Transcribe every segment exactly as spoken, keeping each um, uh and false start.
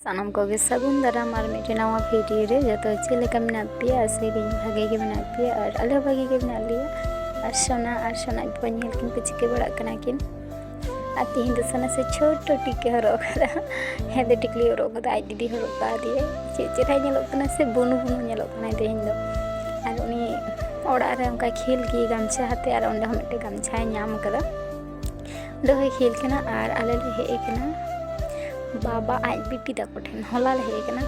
ᱥᱟᱱᱟᱢ ᱠᱚᱜᱮ ᱥᱟᱹᱜᱩᱱ ᱫᱟᱨᱟᱢ ᱟᱨ ᱢᱤᱫᱴᱮᱱ ᱱᱟᱣᱟ ᱵᱷᱤᱰᱤᱭᱳ ᱨᱮ᱾ ᱡᱚᱛᱚ ᱪᱮᱫ ᱞᱮᱠᱟ ᱢᱮᱱᱟᱜ ᱯᱮᱭᱟ? ᱟᱥᱟᱭᱟᱹᱫᱟᱹᱧ ᱵᱷᱟᱜᱮ ᱜᱮ ᱢᱮᱱᱟᱜ ᱯᱮᱭᱟ ᱟᱨ ᱟᱞᱮ ᱦᱚᱸ ᱵᱷᱟᱜᱮ ᱜᱮ ᱢᱮᱱᱟᱜ ᱞᱮᱭᱟ᱾ ᱟᱨ ᱥᱚᱱᱟ ᱟᱨ ᱥᱚᱱᱟ ᱟᱡ ᱵᱟᱵᱟ ᱧᱮᱞ ᱠᱤᱱ ᱠᱚ ᱪᱤᱠᱟᱹ ᱵᱟᱲᱟᱜ ᱠᱟᱱᱟ ᱠᱤᱱ᱾ ᱟᱨ ᱛᱮᱦᱮᱧ ᱫᱚ ᱥᱚᱱᱟ ᱥᱮ ᱪᱷᱳᱴᱳ ᱴᱤᱠᱟᱹ ᱦᱚᱨᱚᱜ ᱠᱟᱫᱟ, ᱦᱮᱸᱫᱮ ᱴᱤᱠᱞᱤ ᱦᱚᱨᱚᱜ ᱠᱟᱫᱟ, ᱟᱡ ᱫᱤᱫᱤ ᱦᱚᱨᱚᱜ ᱠᱟᱫᱮᱭᱟᱭ᱾ ᱪᱮᱫ ᱪᱮᱦᱨᱟᱭ ᱧᱮᱞᱚᱜ ᱠᱟᱱᱟ ᱥᱮ, ᱵᱩᱱᱩ ᱵᱩᱱᱩ ᱧᱮᱞᱚᱜ ᱠᱟᱱᱟᱭ ᱛᱮᱦᱮᱧ ᱫᱚ᱾ ᱟᱨ ᱩᱱᱤ ᱚᱲᱟᱜ ᱨᱮ ᱚᱱᱠᱟ ᱠᱷᱮᱞ ᱜᱮ ᱜᱟᱢᱪᱷᱟ ᱟᱛᱮ, ᱟᱨ ᱚᱸᱰᱮ ᱦᱚᱸ ᱢᱤᱫᱴᱮᱱ ᱜᱟᱢᱪᱷᱟᱭ ᱧᱟᱢ ᱠᱟᱫᱟ᱾ ᱚᱸᱰᱮ ᱦᱚᱸᱭ ᱠᱷᱮᱞ ᱠᱟᱱᱟ ᱟᱨ ᱟᱞᱮ ᱞᱮ ᱦᱮᱡ ᱟᱠᱟᱱᱟ ᱵᱟᱵᱟ ᱟᱡ ᱵᱤᱴᱤ ᱛᱟᱠᱚ ᱴᱷᱮᱱ᱾ ᱦᱚᱞᱟ ᱞᱮ ᱦᱮᱡ ᱟᱠᱟᱱᱟ᱾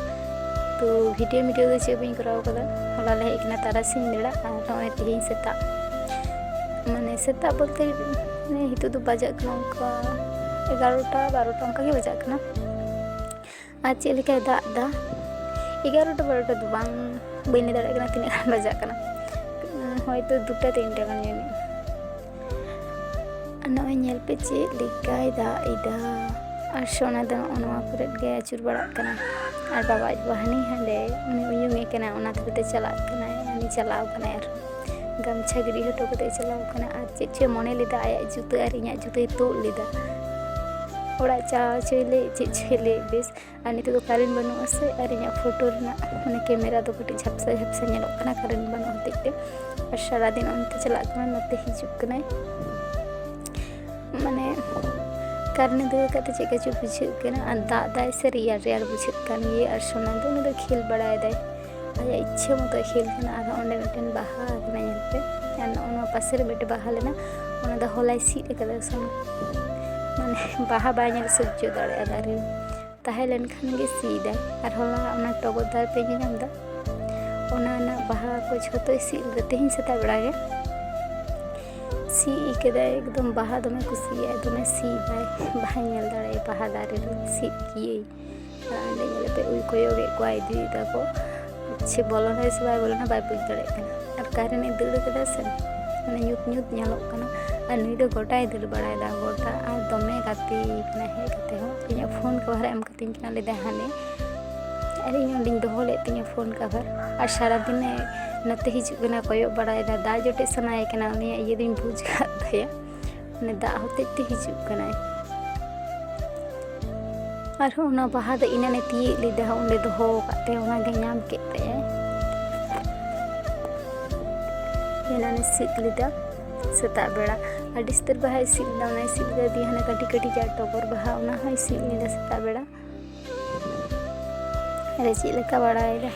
ᱛᱚ ᱵᱷᱤᱰᱤᱭᱳ ᱢᱤᱰᱤᱭᱳ ᱫᱚ ᱪᱮᱫ ᱵᱟᱹᱧ ᱠᱚᱨᱟᱣ ᱠᱟᱫᱟ᱾ ᱦᱚᱞᱟ ᱞᱮ ᱦᱮᱡ ᱟᱠᱟᱱᱟ ᱛᱟᱨᱟᱥᱤᱧ ᱵᱮᱲᱟ, ᱟᱨ ᱱᱚᱜᱼᱚᱭ ᱛᱮᱦᱮᱧ ᱥᱮᱛᱟᱜ, ᱢᱟᱱᱮ ᱥᱮᱛᱟᱜ ᱵᱚᱞᱛᱮ ᱢᱟᱱᱮ ᱱᱤᱛᱚᱜ ᱫᱚ ᱵᱟᱡᱟᱜ ᱠᱟᱱᱟ ᱚᱱᱠᱟ ᱮᱜᱟᱨᱚᱴᱟ ᱵᱟᱨᱚᱴᱟ ᱚᱱᱠᱟ ᱜᱮ ᱵᱟᱡᱟᱜ ᱠᱟᱱᱟ᱾ ᱟᱨ ᱪᱮᱫ ᱞᱮᱠᱟᱭ ᱫᱟᱜ ᱮᱫᱟ, ᱮᱜᱟᱨᱚᱴᱟ ᱵᱟᱨᱚᱴᱟ ᱫᱚ ᱵᱟᱝ, ᱵᱟᱹᱧ ᱞᱟᱹᱭ ᱫᱟᱲᱮᱭᱟᱜ ᱠᱟᱱᱟ ᱛᱤᱱᱟᱹᱜ ᱜᱟᱱ ᱵᱟᱡᱟᱜ ᱠᱟᱱᱟ, ᱦᱚᱭᱛᱳ ᱫᱩᱴᱟ ᱛᱤᱱᱴᱟ ᱜᱟᱱ ᱡᱟᱹᱱᱤᱡ᱾ ᱟᱨ ᱱᱚᱜᱼᱚᱭ ᱧᱮᱞ ᱯᱮ ᱪᱮᱫ ᱞᱮᱠᱟᱭ ᱫᱟᱜ ᱮᱫᱟ᱾ ᱟᱨ ᱥᱚᱱᱟ ᱫᱚ ᱱᱚᱜᱼᱚ ᱱᱚᱣᱟ ᱠᱚᱨᱮ ᱜᱮ ᱟᱹᱪᱩᱨ ᱵᱟᱲᱟᱜ ᱠᱟᱱᱟ᱾ ᱟᱨ ᱵᱟᱵᱟ ᱟᱡ ᱵᱟᱵᱟ ᱦᱟᱹᱱᱤ ᱦᱟᱸᱰᱮ ᱩᱱᱤ ᱩᱭᱩᱝ ᱮ ᱠᱟᱱᱟ, ᱚᱱᱟ ᱛᱮᱜᱮ ᱛᱮ ᱪᱟᱞᱟᱜ ᱠᱟᱱᱟᱭ, ᱦᱟᱹᱱᱤ ᱪᱟᱞᱟᱣ ᱠᱟᱱᱟᱭ ᱟᱨ ᱜᱟᱢᱪᱷᱟ ᱜᱤᱰᱤ ᱦᱚᱴᱚ ᱠᱟᱛᱮ ᱪᱟᱞᱟᱣ ᱠᱟᱱᱟ᱾ ᱟᱨ ᱪᱮᱫ ᱪᱚᱭ ᱢᱚᱱᱮ ᱞᱮᱫᱟ, ᱟᱭᱟᱜ ᱡᱩᱛᱟᱹ ᱟᱨ ᱤᱧᱟᱹᱜ ᱡᱩᱛᱟᱹᱭ ᱛᱩᱫ ᱞᱮᱫᱟ᱾ ᱚᱲᱟᱜ ᱪᱟᱞᱟᱣ ᱪᱚᱭ ᱞᱟᱹᱭ, ᱪᱮᱫ ᱪᱚᱭ ᱞᱟᱹᱭ, ᱵᱮᱥ᱾ ᱟᱨ ᱱᱤᱛᱚᱜ ᱫᱚ ᱠᱟᱨᱮᱱᱴ ᱵᱟᱹᱱᱩᱜᱼᱟ ᱥᱮ, ᱟᱨ ᱤᱧᱟᱹᱜ ᱯᱷᱳᱴᱳ ᱨᱮᱱᱟᱜ ᱢᱟᱱᱮ ᱠᱮᱢᱮᱨᱟ ᱫᱚ ᱠᱟᱹᱴᱤᱡ ᱡᱷᱟᱯᱥᱟ ᱡᱷᱟᱯᱥᱟ ᱧᱮᱞᱚᱜ ᱠᱟᱱᱟ ᱠᱟᱨᱮᱱᱴ ᱵᱟᱹᱱᱩᱜ ᱦᱚᱛᱮᱡ ᱛᱮ᱾ ᱟᱨ ᱥᱟᱨᱟᱫᱤᱱ ᱚᱱᱛᱮ ᱪᱟᱞᱟᱜ ᱠᱟᱱᱟ, ᱱᱚᱛᱮ ᱦᱤᱡᱩᱜ ᱠᱟᱱᱟᱭ, ᱢᱟᱱᱮ ᱠᱟᱨᱮᱱᱴ ᱫᱟᱹᱲ ᱠᱟᱛᱮ ᱪᱮᱫ ᱠᱟ ᱪᱚ ᱵᱩᱡᱷᱟᱹᱜ ᱠᱟᱱᱟ᱾ ᱟᱨ ᱫᱟᱜ ᱫᱟᱭ ᱥᱮ ᱨᱮᱭᱟᱲ ᱨᱮᱭᱟᱲ ᱵᱩᱡᱷᱟᱹᱜ ᱠᱟᱱ ᱜᱮᱭᱟ᱾ ᱟᱨ ᱥᱚᱱᱟ ᱫᱚ ᱩᱱᱤ ᱫᱚ ᱠᱷᱮᱞ ᱵᱟᱲᱟᱭᱮᱫᱟᱭ, ᱟᱭᱟᱜ ᱤᱪᱪᱷᱟᱹ ᱢᱚᱛᱚᱭ ᱠᱷᱮᱞ ᱠᱟᱱᱟ᱾ ᱟᱨ ᱚᱸᱰᱮ ᱢᱤᱫᱴᱮᱱ ᱵᱟᱦᱟ ᱟᱠᱟᱱᱟ ᱧᱮᱞ ᱯᱮ, ᱟᱨ ᱱᱚᱜᱼᱚ ᱱᱚᱣᱟ ᱯᱟᱥᱮ ᱨᱮ ᱢᱤᱫᱴᱮᱱ ᱵᱟᱦᱟ ᱞᱮᱱᱟ, ᱚᱱᱟ ᱫᱚ ᱦᱚᱞᱟᱭ ᱥᱤᱫ ᱟᱠᱟᱫᱟ ᱥᱚᱱᱟ, ᱢᱟᱱᱮ ᱵᱟᱦᱟ ᱵᱟᱭ ᱧᱮᱞ ᱥᱚᱡᱽᱡᱚ ᱫᱟᱲᱮᱭᱟᱜᱼᱟ ᱫᱟᱨᱮ ᱨᱮ᱾ ᱛᱟᱦᱮᱸ ᱞᱮᱱᱠᱷᱟᱱ ᱜᱮ ᱥᱤᱭᱮᱫᱟᱭ᱾ ᱟᱨ ᱦᱚᱞᱟ ᱚᱱᱟ ᱴᱚᱜᱚᱨ ᱫᱟᱨᱮ ᱯᱮ ᱧᱮᱞ ᱧᱟᱢ ᱮᱫᱟ, ᱚᱱᱟ ᱨᱮᱱᱟᱜ ᱵᱟᱦᱟ ᱠᱚ ᱡᱷᱚᱛᱚᱭ ᱥᱤᱫ ᱞᱮᱫᱟ ᱛᱮᱦᱮᱧ ᱥᱮᱛᱟᱜ ᱵᱮᱲᱟ ᱜᱮ᱾ ᱥᱤ ᱠᱮᱫᱟᱭ, ᱮᱠᱫᱚᱢ ᱵᱟᱦᱟ ᱫᱚᱢᱮ ᱠᱩᱥᱤᱭᱟᱜᱼᱟᱭ, ᱫᱚᱢᱮ ᱥᱤᱭᱮᱫᱟᱭ, ᱵᱟᱦᱟᱧ ᱧᱮᱞ ᱫᱟᱲᱮᱭᱟᱜᱼᱟ, ᱵᱟᱦᱟ ᱫᱟᱨᱮ ᱨᱮ ᱥᱤᱫ ᱠᱤᱭᱟᱹᱧ᱾ ᱟᱨ ᱚᱸᱰᱮ ᱧᱮᱞ ᱯᱮ ᱩᱭ ᱠᱚᱭᱚᱜᱮᱫ ᱠᱚᱣᱟᱭ ᱤᱫᱤᱭᱮᱫᱟ ᱠᱚ, ᱥᱮ ᱵᱚᱞᱚᱱᱟᱭ ᱥᱮ ᱵᱟᱭ ᱵᱚᱞᱚᱱᱟ ᱵᱟᱭ ᱵᱩᱡᱽ ᱫᱟᱲᱮᱭᱟᱜ ᱠᱟᱱᱟ᱾ ᱟᱨ ᱠᱟᱨᱮᱱᱴ ᱮ ᱫᱟᱹᱲ ᱠᱟᱫᱟ ᱥᱮ, ᱢᱟᱱᱮ ᱧᱩᱛ ᱧᱩᱛ ᱧᱮᱞᱚᱜ ᱠᱟᱱᱟ᱾ ᱟᱨ ᱱᱩᱭ ᱫᱚ ᱜᱚᱴᱟᱭ ᱫᱟᱹᱲ ᱵᱟᱲᱟᱭᱮᱫᱟ ᱜᱚᱴᱟ, ᱟᱨ ᱫᱚᱢᱮ ᱜᱟᱛᱮ ᱠᱟᱱᱟ ᱦᱮᱡ ᱠᱟᱛᱮ ᱦᱚᱸ᱾ ᱤᱧᱟᱹᱜ ᱯᱷᱳᱱ ᱠᱚᱵᱷᱟᱨ ᱮ ᱮᱢ ᱠᱟᱹᱛᱤᱧ ᱠᱟᱱᱟ, ᱞᱟᱹᱭᱫᱟᱭ ᱦᱟᱱᱮ, ᱟᱨ ᱤᱧ ᱚᱸᱰᱮᱧ ᱫᱚᱦᱚ ᱞᱮᱫ ᱛᱤᱧᱟᱹ ᱯᱷᱳᱱ ᱠᱚᱵᱷᱟᱨ᱾ ᱟᱨ ᱥᱟᱨᱟᱫᱤᱱᱮ ᱱᱚᱛᱮ ᱦᱤᱡᱩᱜ ᱠᱟᱱᱟ, ᱠᱚᱭᱚᱜ ᱵᱟᱲᱟᱭᱮᱫᱟ, ᱫᱟᱜ ᱡᱚᱴᱮᱫ ᱥᱟᱱᱟᱭᱮ ᱠᱟᱱᱟ, ᱩᱱᱤᱭᱟᱜ ᱤᱭᱟᱹ ᱫᱚᱧ ᱵᱩᱡᱽ ᱠᱟᱫ ᱛᱟᱭᱟ, ᱢᱟᱱᱮ ᱫᱟᱜ ᱦᱚᱛᱮᱡ ᱛᱮ ᱦᱤᱡᱩᱜ ᱠᱟᱱᱟᱭ᱾ ᱟᱨᱦᱚᱸ ᱚᱱᱟ ᱵᱟᱦᱟ ᱫᱚ ᱮᱱᱟᱱᱮ ᱛᱤᱭᱳᱜ ᱞᱮᱫᱟ, ᱚᱸᱰᱮ ᱫᱚᱦᱚ ᱟᱠᱟᱫ ᱛᱟᱭᱟ, ᱚᱱᱟᱜᱮ ᱧᱟᱢ ᱠᱮᱫ ᱛᱟᱭᱟᱭ᱾ ᱮᱱᱟᱱᱮ ᱥᱤᱫ ᱞᱮᱫᱟ ᱥᱮᱛᱟᱜ ᱵᱮᱲᱟ, ᱟᱹᱰᱤ ᱩᱥᱛᱟᱹᱨ ᱵᱟᱦᱟᱭ ᱥᱤᱫ ᱞᱮᱫᱟ, ᱚᱱᱟᱭ ᱥᱤᱫ ᱞᱮᱫᱟ ᱫᱤᱭᱮ ᱦᱟᱱᱟ ᱠᱟᱹᱴᱤᱡ ᱠᱟᱹᱴᱤᱡ ᱡᱟᱦᱟᱸ ᱴᱚᱜᱚᱨ ᱵᱟᱦᱟ, ᱚᱱᱟ ᱦᱚᱸᱭ ᱥᱤᱫ ᱞᱮᱫᱟ ᱥᱮᱛᱟᱜ ᱵᱮᱲᱟ᱾ ᱟᱨᱮ ᱪᱮᱫ ᱞᱮᱠᱟ ᱵᱟᱲᱟᱭᱮᱫᱟ?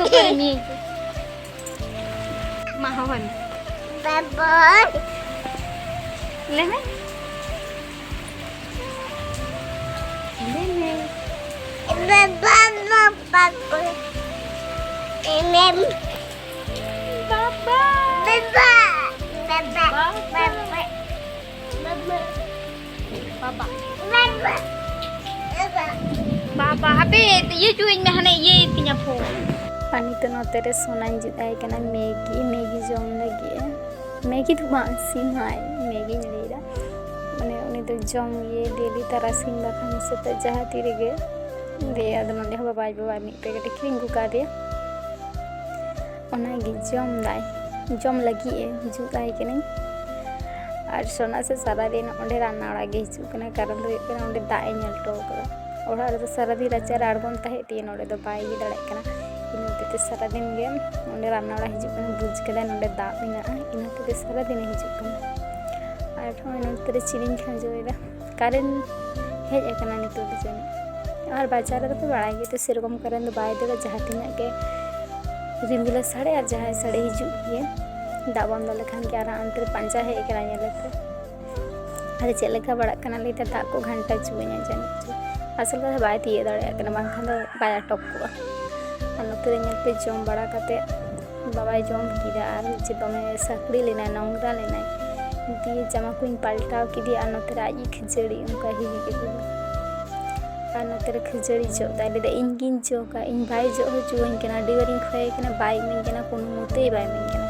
ᱠᱷᱟᱹᱯᱟᱹᱨᱤ ᱱᱤᱭᱟᱹ ᱜᱮ᱾ ᱢᱟ ᱦᱚᱦᱚᱭ ᱢᱮ᱾ ᱵᱟᱵᱟ᱾ ᱞᱟᱹᱭ ᱢᱮ᱾ ᱞᱟᱹᱭ ᱢᱮ᱾ ᱵᱟᱵᱟ, ᱵᱟᱵᱟ᱾ ᱮᱢᱮᱢ᱾ ᱵᱟᱵᱟ᱾ ᱵᱟᱵᱟ᱾ ᱵᱟᱵᱟ᱾ ᱵᱟᱵᱟ᱾ ᱵᱟᱵᱟ᱾ ᱵᱟᱵᱟ᱾ ᱵᱟᱵᱟ, ᱦᱟᱯᱮ, ᱤᱭᱟᱹ ᱦᱚᱪᱚᱣᱟᱹᱧ ᱢᱮ, ᱦᱟᱱᱮ ᱤᱭᱟᱹᱭ ᱛᱤᱧᱟ ᱯᱷᱳᱱ᱾ ᱟᱨ ᱱᱤᱛᱚᱜ ᱱᱚᱛᱮ ᱨᱮ ᱥᱳᱱᱟᱧ ᱡᱩᱛ ᱟᱭ ᱠᱟᱱᱟ ᱢᱮᱜᱤ, ᱢᱮᱜᱤ ᱡᱚᱢ ᱞᱟᱹᱜᱤᱫ᱾ ᱢᱮᱜᱤ ᱫᱚ ᱵᱟᱝ, ᱥᱤᱢᱟᱭ ᱢᱮᱜᱤᱧ ᱞᱟᱹᱭᱫᱟ᱾ ᱢᱟᱱᱮ ᱩᱱᱤ ᱫᱚ ᱡᱚᱢ ᱜᱮ ᱰᱮᱞᱤ ᱛᱟᱨᱟᱥᱤᱧ ᱵᱟᱠᱷᱟᱱ ᱥᱮᱛᱟᱜ ᱡᱟᱦᱟᱸ ᱛᱤ ᱨᱮᱜᱮ᱾ ᱫᱤᱭᱮ ᱟᱫᱚ ᱱᱚᱰᱮ ᱦᱚᱸ ᱵᱟᱵᱟᱭ, ᱵᱟᱵᱟᱭ ᱢᱤᱫ ᱯᱮᱠᱮᱴ ᱮ ᱠᱤᱨᱤᱧ ᱟᱹᱜᱩ ᱠᱟᱫᱮᱭᱟ᱾ ᱚᱱᱟᱜᱮ ᱡᱚᱢ ᱫᱟᱭ, ᱡᱚᱢ ᱞᱟᱹᱜᱤᱫ ᱮ ᱡᱩᱛ ᱟᱭ ᱠᱟᱹᱱᱟᱹᱧ᱾ ᱟᱨ ᱥᱳᱱᱟ ᱥᱮ ᱥᱟᱨᱟᱫᱤᱱ ᱚᱸᱰᱮ ᱨᱟᱱᱱᱟ ᱚᱲᱟᱜ ᱜᱮ ᱦᱤᱡᱩᱜ ᱠᱟᱱᱟ, ᱠᱟᱨᱚᱱ ᱫᱚ ᱦᱩᱭᱩᱜ ᱠᱟᱱᱟ ᱚᱸᱰᱮ ᱫᱟᱜ ᱮ ᱧᱮᱞ ᱦᱚᱴᱚ ᱠᱟᱫᱟ᱾ ᱚᱲᱟᱜ ᱨᱮᱫᱚ ᱥᱟᱨᱟᱫᱤᱱ ᱨᱟᱪᱟᱨᱮ ᱟᱬᱜᱚᱱ ᱛᱟᱦᱮᱸᱫ, ᱫᱤᱭᱮ ᱱᱚᱰᱮ ᱫᱚ ᱵᱟᱭ ᱤᱭᱟᱹ ᱫᱟᱲᱮᱭᱟᱜ ᱠᱟᱱᱟ᱾ ᱤᱱᱟᱹ ᱦᱚᱛᱮᱡ ᱛᱮ ᱥᱟᱨᱟᱫᱤᱱ ᱜᱮ ᱚᱸᱰᱮ ᱨᱟᱱᱱᱟ ᱚᱲᱟᱜ ᱦᱤᱡᱩᱜ ᱠᱟᱱᱟ, ᱵᱩᱡᱽ ᱠᱟᱫᱟᱭ ᱱᱚᱰᱮ ᱫᱟᱜ ᱢᱮᱱᱟᱜᱼᱟ, ᱤᱱᱟᱹ ᱦᱚᱛᱮᱡ ᱛᱮ ᱥᱟᱨᱟᱫᱤᱱᱮ ᱦᱤᱡᱩᱜ ᱠᱟᱱᱟ᱾ ᱟᱨ ᱱᱚᱜᱼᱚᱭ ᱱᱚᱛᱮ ᱨᱮ ᱪᱤᱱᱤᱧ ᱠᱷᱟᱸᱡᱚᱭᱮᱫᱟ᱾ ᱠᱟᱨᱮᱱᱴ ᱦᱮᱡ ᱟᱠᱟᱱᱟ ᱱᱤᱛᱚᱜ ᱫᱚ ᱡᱟᱹᱱᱤᱡ᱾ ᱟᱨ ᱵᱟᱡᱟᱨ ᱨᱮᱫᱚ ᱯᱮ ᱵᱟᱲᱟᱭ ᱜᱮᱭᱟ ᱛᱚ, ᱥᱮᱨᱚᱠᱚᱢ ᱠᱟᱨᱮᱱᱴ ᱫᱚ ᱵᱟᱭ ᱫᱟᱹᱲᱟ, ᱡᱟᱦᱟᱸ ᱛᱤᱱᱟᱹᱜ ᱜᱮ ᱨᱤᱢᱤᱞᱮ ᱥᱟᱰᱮ ᱟᱨ ᱡᱟᱦᱟᱸᱭ ᱥᱟᱰᱮ ᱦᱤᱡᱩᱜ ᱜᱮᱭᱟ, ᱫᱟᱜ ᱵᱚᱱᱫᱚ ᱞᱮᱠᱷᱟᱱ ᱜᱮ᱾ ᱟᱨ ᱦᱟᱱᱛᱮ ᱨᱮ ᱯᱟᱧᱪᱟ ᱦᱮᱡ ᱟᱠᱟᱱᱟ, ᱧᱮᱞ ᱯᱮ᱾ ᱟᱨ ᱪᱮᱫ ᱞᱮᱠᱟ ᱵᱟᱲᱟᱜ ᱠᱟᱱᱟ ᱞᱟᱹᱭᱛᱮ, ᱫᱟᱜ ᱠᱚ ᱜᱷᱟᱱᱴᱟ ᱦᱚᱪᱚᱣᱟᱹᱧᱟ ᱡᱟᱹᱱᱤᱡ ᱪᱚ᱾ ᱟᱥᱚᱞ ᱠᱟᱛᱷᱟ ᱵᱟᱭ ᱛᱤᱭᱳᱜ ᱫᱟᱲᱮᱭᱟᱜ ᱠᱟᱱᱟ, ᱵᱟᱝᱠᱷᱟᱱ ᱫᱚ ᱵᱟᱭ ᱟᱴᱚᱠ ᱠᱚᱜᱼᱟ᱾ ᱟᱨ ᱱᱚᱛᱮ ᱨᱮ ᱧᱮᱞ ᱯᱮ, ᱡᱚᱢ ᱵᱟᱲᱟ ᱠᱟᱛᱮ ᱵᱟᱵᱟᱭ ᱡᱚᱢ ᱠᱮᱫᱟ ᱟᱨ ᱡᱮ ᱫᱚᱢᱮ ᱥᱟᱹᱠᱲᱤ ᱞᱮᱱᱟᱭ, ᱱᱚᱝᱨᱟ ᱞᱮᱱᱟᱭ᱾ ᱫᱤᱭᱮ ᱡᱟᱢᱟ ᱠᱚᱧ ᱯᱟᱞᱴᱟᱣ ᱠᱮᱫᱮᱭᱟ ᱟᱨ ᱱᱚᱛᱮ ᱨᱮ ᱟᱡ ᱜᱮ ᱠᱷᱟᱹᱡᱟᱹᱲᱤ ᱚᱱᱠᱟ ᱦᱤᱨᱤᱡ ᱟᱹᱜᱩᱭᱟ᱾ ᱟᱨ ᱱᱚᱛᱮ ᱨᱮ ᱠᱷᱟᱹᱡᱟᱹᱲᱤ ᱡᱚᱜ ᱫᱟᱭ, ᱞᱟᱹᱭᱫᱟ ᱤᱧ ᱜᱤᱧ ᱡᱚᱜᱟ, ᱤᱧ ᱵᱟᱭ ᱡᱚᱜ ᱦᱚᱪᱚᱣᱟᱹᱧ ᱠᱟᱱᱟ, ᱟᱹᱰᱤ ᱵᱟᱨᱤᱧ ᱠᱷᱚᱭᱮ ᱠᱟᱱᱟ, ᱵᱟᱭ ᱤᱢᱟᱹᱧ ᱠᱟᱱᱟ, ᱠᱳᱱᱳ ᱢᱚᱛᱮᱭ ᱵᱟᱭ ᱤᱢᱟᱹᱧ ᱠᱟᱱᱟ᱾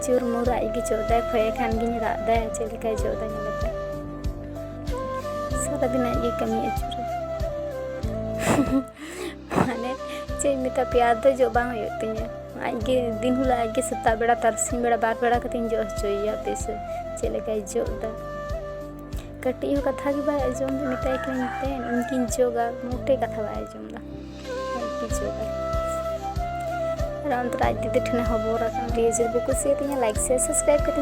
ᱡᱳᱨ ᱢᱳᱨ ᱟᱡ ᱜᱮ ᱡᱚᱜ ᱫᱟᱭ, ᱠᱷᱚᱭᱮ ᱠᱷᱟᱱ ᱜᱤᱧ ᱨᱟᱜ ᱫᱟᱭ, ᱪᱮᱫ ᱞᱮᱠᱟᱭ ᱡᱚᱜ ᱫᱟ ᱧᱮᱞ ᱯᱮ᱾ ᱥᱟᱨᱟᱫᱤᱱ ᱟᱡ ᱜᱮ ᱠᱟᱹᱢᱤ ᱟᱹᱪᱩᱨᱟ᱾ ᱪᱮᱫ ᱤᱧ ᱢᱮᱛᱟ ᱯᱮᱭᱟ, ᱟᱫᱚ ᱡᱚᱜ ᱵᱟᱝ ᱦᱩᱭᱩᱜ ᱛᱤᱧᱟᱹ᱾ ᱟᱡᱜᱮ ᱫᱤᱱ ᱦᱤᱞᱳᱜ ᱟᱡᱜᱮ ᱥᱮᱛᱟᱜ ᱵᱮᱲᱟ, ᱛᱟᱨᱟᱥᱤᱧ ᱵᱮᱲᱟ, ᱵᱟᱨ ᱵᱮᱲᱟ ᱠᱟᱛᱮᱧ ᱡᱚᱜ ᱦᱚᱪᱚᱭᱮᱭᱟ᱾ ᱦᱟᱯᱮ ᱥᱮ ᱪᱮᱫ ᱞᱮᱠᱟᱭ ᱡᱚᱜ ᱫᱟ᱾ ᱠᱟᱹᱴᱤᱡ ᱦᱚᱸ ᱠᱟᱛᱷᱟ ᱜᱮ ᱵᱟᱭ ᱟᱸᱡᱚᱢ ᱫᱟ᱾ ᱢᱮᱛᱟᱭ ᱠᱟᱹᱱᱟᱹᱧ ᱛᱮ ᱤᱧ ᱠᱤᱱ ᱡᱚᱜᱟ, ᱢᱚᱴᱮ ᱠᱟᱛᱷᱟ ᱵᱟᱭ ᱟᱸᱡᱚᱢ ᱫᱟ᱾ ᱟᱡ ᱜᱮ ᱡᱚᱜᱟ᱾ ᱟᱨ ᱚᱱᱛᱮ ᱨᱮ ᱟᱡ ᱫᱤᱫᱤ ᱴᱷᱮᱱᱮ ᱦᱚᱵᱚᱨ ᱟᱠᱟᱱᱟ᱾ ᱡᱩᱫᱤ ᱯᱮ ᱠᱩᱥᱤᱭᱟᱛᱤᱧᱟ, like, share, subscribe ᱠᱟᱛᱮᱧ